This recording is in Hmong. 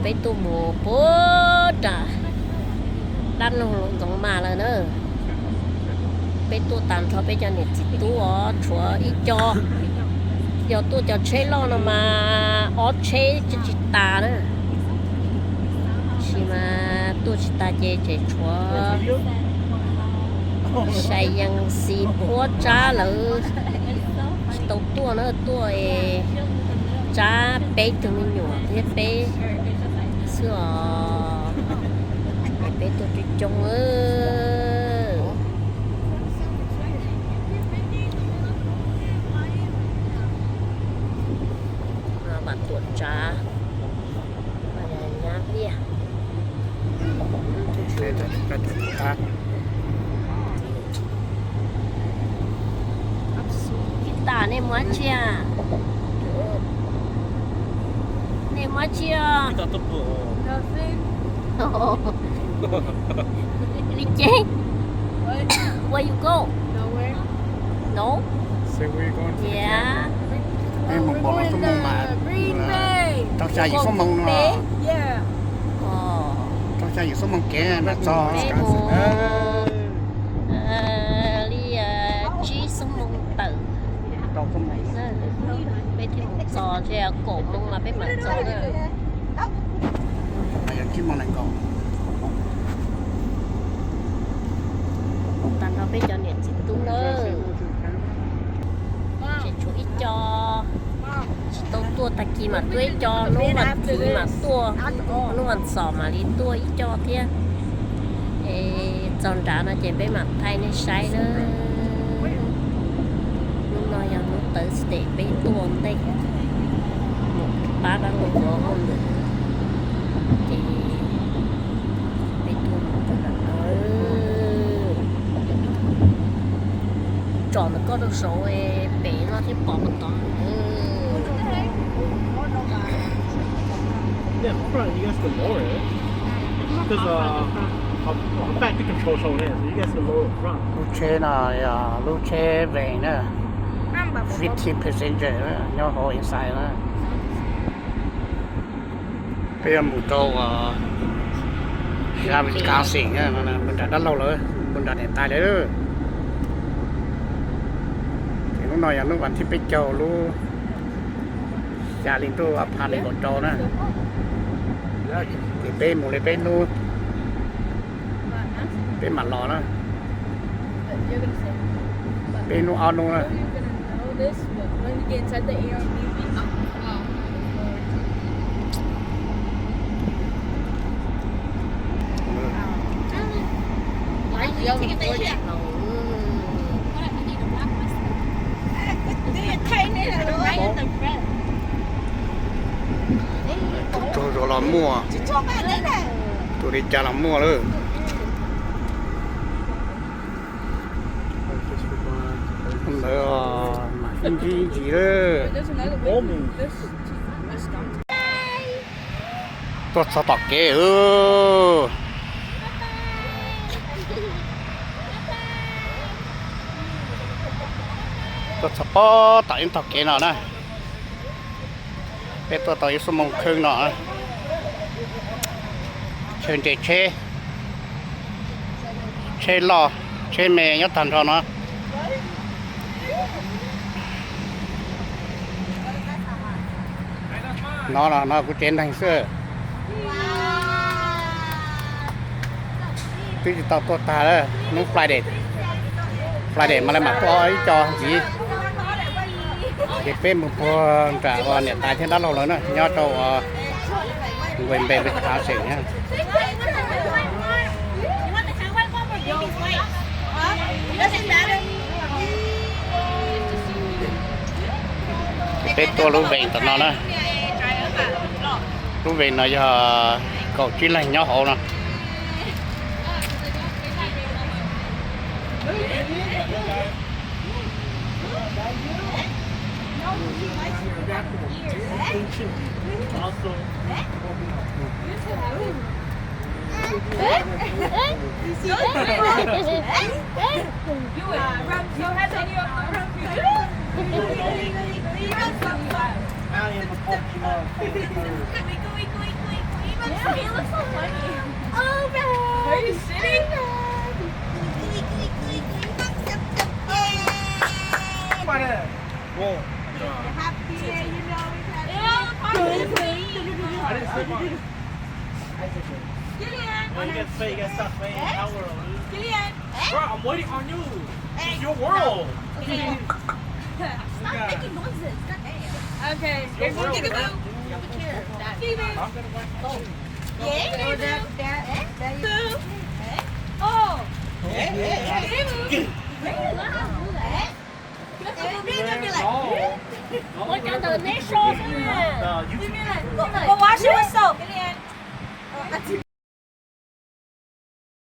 Peb tuaj mus puag nram dab laug Loos Ntxoov Mas lawm na. Peb tuaj tag nrho peb cov niam txiv tub os, tshuav ib co, yog tuaj cov tsheb loj no mas ob tsheb tsis tas na. Tab sis mas tuaj tsis tas ces tseem tshuav Sai Yees Xis Phuab Tsab lawv tsis tau tuaj na, tuaj Tsab peb tug me nyuam thiab peb xwb os. Es peb tuaj coob coob. Vam Tuam Tsav, Nyab Liaj. Ib tas nej mus dab tsi a? Nej mus dab tsi a? Li ces. Where you go? No. Yeah. Peb mus npaum no xub moos mas rau xya yim xuab moos no. Rau xya yim xuab moos kev mam txog. Li tsib xuab moos tawm. Peb thiaj mus txog, ntshe kaum moos mas peb mam txog na. Tag nrho peb cov niam txiv tub na, tseem tshuav ib co tsis tau tuaj, tag kis mam tuaj ib co, hnub vas thiv mam tuaj, hnub vas xom mam li tuaj ib co thiab. Es txog nrad no ces peb mam thaij nej saib na. Hnub no yog hnub Thursday peb tuaj ntej mus pab dab laug ua hauj lwm, ces peb tuaj mus rau ntawm no. Tsom ntawm koj rau saud pem no thiaj pom tod. Yeah, front, you guys can lower it. Because uh, the back you control show there, so you guys can lower the front. Lub tsheb no yog lub tsheb vees na, fifteen passenger na, nyob hauv inside na. Peb yuav mus rau xab Wisconsin, mus nram dab laug lawm, mus nram niam tais lawm. Ces hnub no yog hnub vas thib peb caug lub xya hli ntuj ob phav nees nkaum rau na. Ces peb mus li peb hnub peb mam los na. Peb hnub ob hnub na. Tus tsaug zog los muaj, tus li cas los muaj lawm. Ntawd mas ib ntsis ib ntsis lawm. Tuaj txog tom kev. Tuaj txog pob tom ib tog kev no na. Peb tuaj tau ib xuab moos kheej no. Chaw nres tsheb, tsheb loj tsheb me nyob tag nrho no. No no kuv tsev neeg xwb. Twb tsis tau tuaj tag lawm, hnub Friday, Friday mas lawv mam tuaj ib co ntxiv. Ces peb mus puag nram uas niam tais thiab dab laug lawv na, nyob rau uas Green Bay, Wisconsin na. Peb tuaj lub vees tom no na. Lub vees no yog kaum tsib leeg nyob hauv no. He looks so funny. Oh, man. Are you sitting? Yay. Happy, you know, we have Ew, I didn't say mine. Gillian. No, you guys play, you guys stop playing in our world, dude. Gillian. Bro, I'm waiting on you. It's your world. Gillian. Stop making noises. God damn. Okay. It's your world, bro. Peekaboo. Over here. Peekaboo. Oh. Yeah, oh, that, that, that. Boo. Oh. Peekaboo. Why you learn how to do that? Ua cov ntawm neb so xwb na. Go wash it with soap.